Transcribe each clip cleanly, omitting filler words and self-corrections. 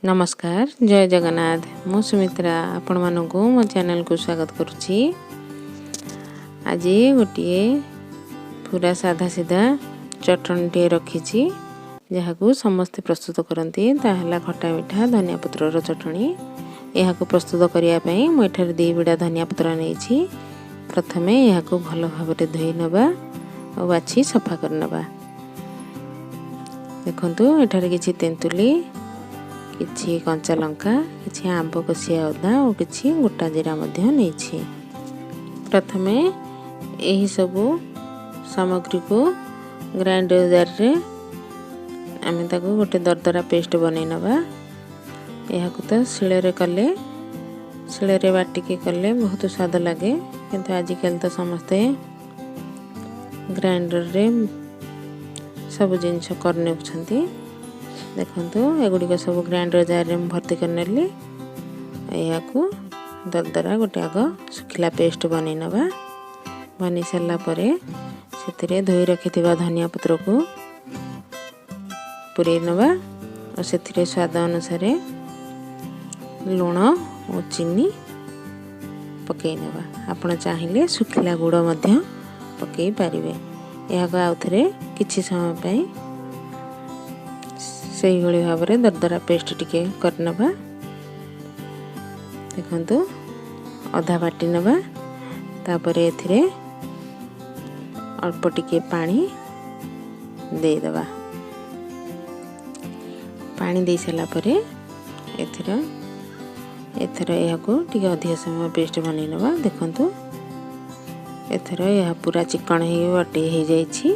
ନମସ୍କାର, ଜୟ ଜଗନ୍ନାଥ। ମୁଁ ସୁମିତ୍ରା ଆପଣମାନଙ୍କୁ ମୋ ଚ୍ୟାନେଲକୁ ସ୍ୱାଗତ କରୁଛି। ଆଜି ଗୋଟିଏ ପୁରା ସାଧା ସିଧା ଚଟଣିଟିଏ ରଖିଛି, ଯାହାକୁ ସମସ୍ତେ ପ୍ରସ୍ତୁତ କରନ୍ତି। ତାହା ହେଲା ଖଟା ମିଠା ଧନିଆ ପତ୍ରର ଚଟଣି। ଏହାକୁ ପ୍ରସ୍ତୁତ କରିବା ପାଇଁ ମୁଁ ଏଠାରେ 2 ବିଡ଼ା ଧନିଆ ପତ୍ର ନେଇଛି। ପ୍ରଥମେ ଏହାକୁ ଭଲ ଭାବରେ ଧୋଇ ନେବା ଆଉ ବାଛି ସଫା କରିନେବା। ଦେଖନ୍ତୁ, ଏଠାରେ କିଛି ତେନ୍ତୁଲି, କିଛି କଞ୍ଚା ଲଙ୍କା, କିଛି ଆମ୍ବ କଷିଆ ଅଦା ଓ କିଛି ଗୋଟା ଜିରା ମଧ୍ୟ ନେଇଛି। ପ୍ରଥମେ ଏହିସବୁ ସାମଗ୍ରୀକୁ ଗ୍ରାଇଣ୍ଡର ଜାରରେ ଆମେ ତାକୁ ଗୋଟେ ଦରଦରା ପେଷ୍ଟ ବନେଇ ନେବା। ଏହାକୁ ତ ଶିଳରେ କଲେ, ଶିଳରେ ବାଟିକି କଲେ ବହୁତ ସ୍ୱାଦ ଲାଗେ, କିନ୍ତୁ ଆଜିକାଲି ତ ସମସ୍ତେ ଗ୍ରାଇଣ୍ଡରରେ ସବୁ ଜିନିଷ କରିନେଉଛନ୍ତି। ଦେଖନ୍ତୁ, ଏଗୁଡ଼ିକ ସବୁ ଗ୍ରାଇଣ୍ଡର ଜାରରେ ମୁଁ ଭର୍ତ୍ତି କରିନେଲି। ଏହାକୁ ଦରଦରା ଗୋଟେ ଆଗ ଶୁଖିଲା ପେଷ୍ଟ ବନେଇ ନେବା। ବନେଇ ସାରିଲା ପରେ ସେଥିରେ ଧୋଇ ରଖିଥିବା ଧନିଆ ପତ୍ରକୁ ପୁରେଇ ନେବା ଓ ସେଥିରେ ସ୍ୱାଦ ଅନୁସାରେ ଲୁଣ ଓ ଚିନି ପକାଇ ନେବା। ଆପଣ ଚାହିଁଲେ ଶୁଖିଲା ଗୁଡ଼ ମଧ୍ୟ ପକାଇ ପାରିବେ। ଏହାକୁ ଆଉ ଥରେ କିଛି ସମୟ ପାଇଁ ସେଇଭଳି ଭାବରେ ଦରଦରା ପେଷ୍ଟ ଟିକେ କରିନେବା। ଦେଖନ୍ତୁ, ଅଧା ବାଟି ନେବା। ତାପରେ ଏଥିରେ ଅଳ୍ପ ଟିକେ ପାଣି ଦେଇଦେବା। ପାଣି ଦେଇ ସାରିଲା ପରେ ଏଥର ଏହାକୁ ଟିକେ ଅଧିକ ସମୟ ପେଷ୍ଟ ବନେଇ ନେବା। ଦେଖନ୍ତୁ, ଏଥର ଏହା ପୁରା ଚିକଣ ହେଇ ବାଟି ହେଇଯାଇଛି।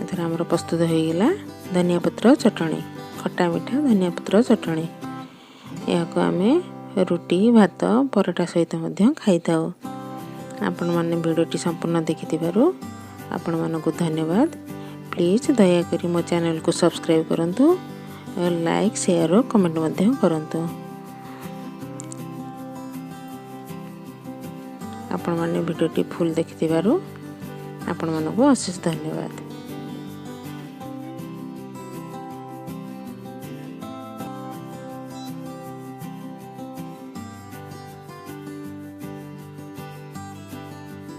ଏଥର ଆମର ପ୍ରସ୍ତୁତ ହୋଇଗଲା ଧନିଆ ପତ୍ର ଚଟଣି, ଖଟା ମିଠା ଧନିଆ ପତ୍ର ଚଟଣି। ଏହାକୁ ଆମେ ରୁଟି, ଭାତ, ପରଟା ସହିତ ମଧ୍ୟ ଖାଇଥାଉ। ଆପଣମାନେ ଭିଡ଼ିଓଟି ସମ୍ପୂର୍ଣ୍ଣ ଦେଖିଥିବାରୁ ଆପଣମାନଙ୍କୁ ଧନ୍ୟବାଦ। ପ୍ଲିଜ୍ ଦୟାକରି ମୋ ଚ୍ୟାନେଲକୁ ସବସ୍କ୍ରାଇବ୍ କରନ୍ତୁ, ଲାଇକ୍, ସେୟାର ଓ କମେଣ୍ଟ ମଧ୍ୟ କରନ୍ତୁ। ଆପଣମାନେ ଭିଡ଼ିଓଟି ଫୁଲ୍ ଦେଖିଥିବାରୁ ଆପଣମାନଙ୍କୁ ଅଶେଷ ଧନ୍ୟବାଦ।